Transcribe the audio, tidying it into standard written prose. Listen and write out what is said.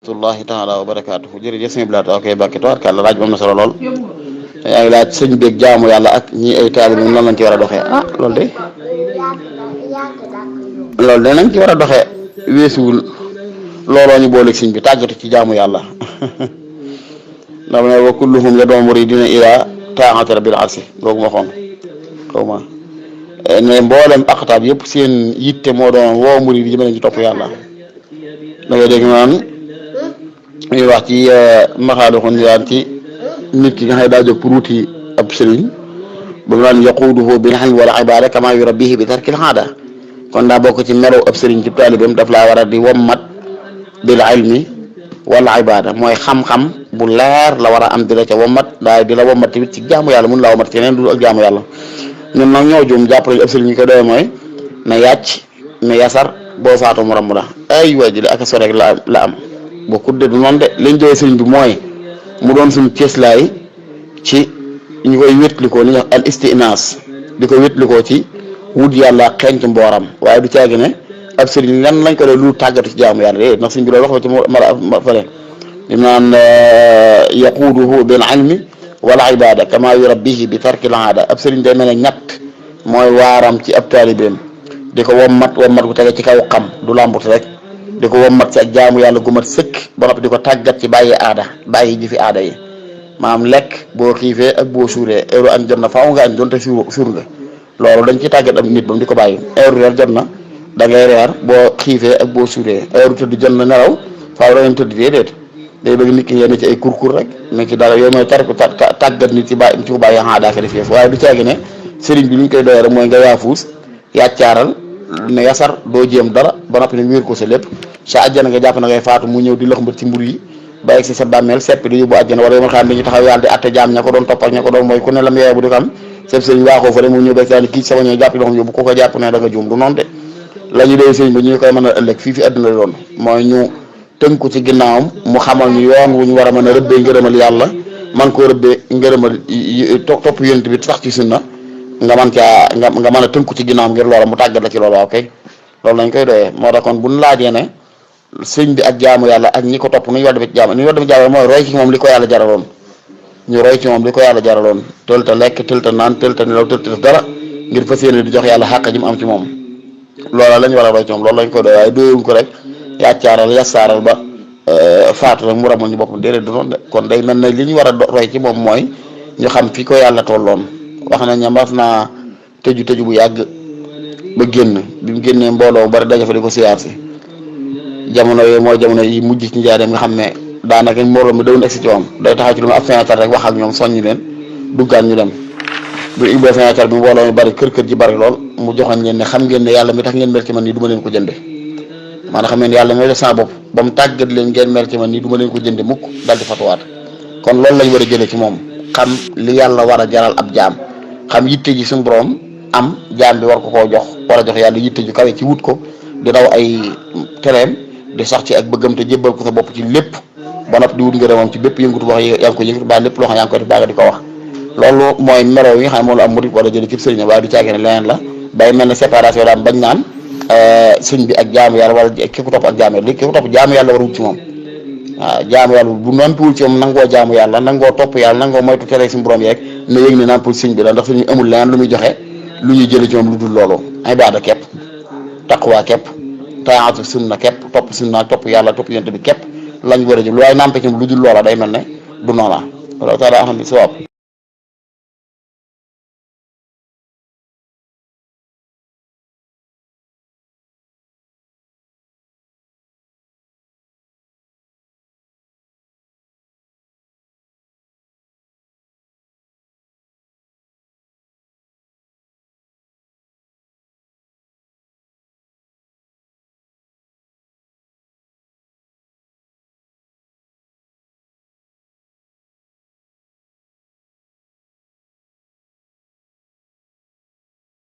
rahmatullahi taala wa barakaatuhu jërëjëf sëñ Blaat ok Mbacke tubaarkàlla laaj bi am na solo lool te yaa ngi laaj sëñ beeg jaamu yàlla ak ñi ay taalibe bi nan lañ ci war a doxee loolu de nañ ci war a doxee weesuwul looloo ñu booleeg sëñ bi tàggatu ci jaamu yàlla ndax ne wa kulluhum la doon muridina ila taa'ati rabbil arsi googu ma xoon xaw ma ne mboolem aqtaab yëpp seen yitte moo doon woo murid yi jëmale ci topp yàlla da ngay dégg naan ñuy wax ci maxaalu xun yaan ci nit ki nga xam ne daa jóg pour wuti ab sëriñ ba mu naan yaquuduhu bil ilmi wal ibaada kama yurabbihi bi tarkil aada kon daa bokk ci merow ab sëriñ ci taalibeem daf laa war a di wommat bil ilmi wal ibaada mooy xam-xam bu leer la war a am di la ca wommat daay di la wommat tamit ci jaamu yàlla mun laa wommat ci neen du ak jaamu yàlla ñun nag ñoo juum jàpp nañu ab sëriñ ñu koy doyee mooy na yàcc na yasar boo faatu mu ramm la ay waa ji ak a sore rek la am boo kuddee du noonu de liñ jëlee sëriñ bi mooy mu doon suñu cëslaay ci ñu koy wétlikoo li ñuy wax al istinaas di ko wétlikoo ci wut yàlla xeeñ ci mbooram waaye du caagi ne ab sëriñ lan lañ ko dee lu tàggatu ci jaamu yàlla déedéet ndax sëriñ bi loolu wax ba ci fële di naan yaquuduhu bil ilmi wal ibaada kama yurabbihi bi tarkil aada ab sëriñ day mel ne ñett mooy waaram ci ab taalibeem di ko wommat gu tege ci kaw xam du làmbut rek di ko wommat ci ak jaamu yàlla gu mat sëkk ba noppi di ko tàggat ci bàyyi ji fi aada yi maanaam lekk boo xiifee ak boo suuree heure añ jot na faaw nga añ doonte suur nga loolu dañ ciy tàggat am nit ba mu di ko bàyyi heure reer jot na da ngay reer boo xiifee ak boo suuree heure tëdd jot na nelaw faaw da ngeen tëdd déedéet day bëgg nit ki yenn ci ay kurkur rek mais ci dara yooyu mooy tàggat nit ci bàyyi ci ko bàyyi daa ko def yëf waaye du caagi ne sëriñ bi li ñu koy doyee rek mooy nga yaafuus yàccaaral ne yasar doo jéem dara ba noppi nag wéer ko sa lépp sa àjjana nga jàpp na ngay faatu mu ñëw di lox mbët ci mbur yi bàyyi si sa bàmmeel seppi di yóbbu àjjana wala yomal xam bi ñu taxaw yàlla di atte jaam ña ko doon toppal ña ko doon mooy ku ne lam yooye bu di ko am sëb sëriñ waaxoo fa rek mu ñëw bekk kii sama ñëw jàpp loxam yóbbu ku ko jàpp ne da nga juum du noonu de la ñu doy sëriñ ba ñu koy mën a ëllëg fii fi àdduna doon mooy ñu tënku ci ginnaawam mu xamal ñu yoon wu ñu war a mën a rëbbee ngërëmal yàlla man koo rëbbee ngërëmal topp yonent bi sax ci sunna nga mën caa nga mën a tënku ci ginnaawam ngir loola mu tàggat la ci loola ok loolu lañ koy doyee moo tax kon buñ laajee ne sëñ bi ak jaamu yàlla ak ñi ko topp nu ñu war a def jaamu ni ñu war a def jaamu mooy roy ci moom li ko yàlla jaraloon ñu roy ci moom li ko yàlla jaraloon tëlta lekk tëlta naan tëlta nelaw tëlta def dara ngir fas yéene di jox yàlla xàq ji mu am ci moom loola la ñu war a roy ci moom loolu lañ koy doy waaye doyewuñ ko rek yaccaaral yassaaral ba faatu rek mu ramal ñu boppam déedéet du noonu de kon day mel ne li ñu war a roy ci moom mooy ñu xam fi ko yàlla tolloon wax nañ ne mas naa tëju bu yàgg ba génn bi mu génnee mbooloo bari daja fa di ko siyaar si jamono yooyu mooy jamono yi mujj ci njaareem nga xam ne daanaka mbooloo mi dawun egsi ci moom day taxaw ci lu mu ab fenêtre rek wax ak ñoom soññi leen duggaan ñu dem bu ubbee fenêtre bi mbooloo mi bari kër ji bari lool mu joxoon leen ne xam ngeen ne yàlla mi tax ngeen mel ci man nii du ma leen ko jënde maanaam xam ngeen yàlla may def sama bopp ba mu tàggat leen ngeen mel ci man nii du ma leen ko jënde mukk dal di fatuwaat kon loolu lañ war a jëlee ci moom xam li yàlla war a jaral ab jaam xam yitte ji suñu borom am jaam bi war ko koo jox war a jox yàlla yitte ju kawe ci wut ko di daw ay tereem di sax ci ak bëggam te jébbal ko sa bopp ci lépp ba noppi di wut ngërëmam ci bépp yëngutu wax yaa ngi ko yëngatu ba lépp loo xam yaa ngi ko def baa nga di ko wax loolu mooy melo yi nga xam ne moom la am murid war a jëlee ci sëriñ waaye du caagee ne leneen la day mel ne séparation daam bañ naan sëñ bi ak jaamu yàlla wala ki ko topp ak jaamu yàlla li ki ko topp jaamu yàlla war a wut ci moom waaw jaamu yàlla bu nampiwul ci moom nangoo jaamu yàlla nangoo topp yàlla nangoo moytu tere suñu borom yeeg na yëg ne nampul sëñ bi la ndax suñu amul leneen lu muy joxe lu ñuy jëlee ci moom lu dul loolu ibaada képp taqwa képp taatu sunna képp topp sunna topp yàlla topp yonent bi képp lañ war a jël lu waaye nampe ci moom lu dul loola day mel ne du noona wala taala xam bi sawaab